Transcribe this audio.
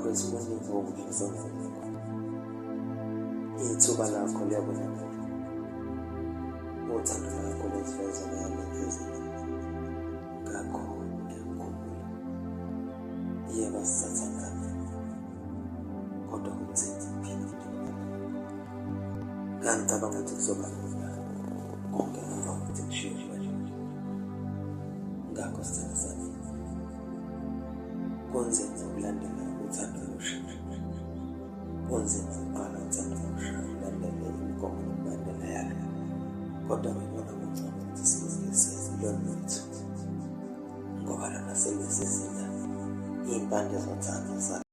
kwethu kuningi okuhle esenzele khona. Ithuba lakho liyabonakala. Uthando lwakho luziveza ngeyami inhliziyo. Ngakho ngiyakukhumbula. Yebo sisathandana. Kodwa kunzima ukuphila njengoba ngangicabanga ukuthi kuzoba lula konke emva kokuthi ngishiye nje. Ngakho sithanda sami kunzima ukulandela uthando olusha. Kunzima ukuqala uthando olusha ulandele imigomo nemibandela yalo. Kodwa ngibona kungcono ukuthi silungise lolu lwethu ngoba lona selusizinda iy'mpande zothando.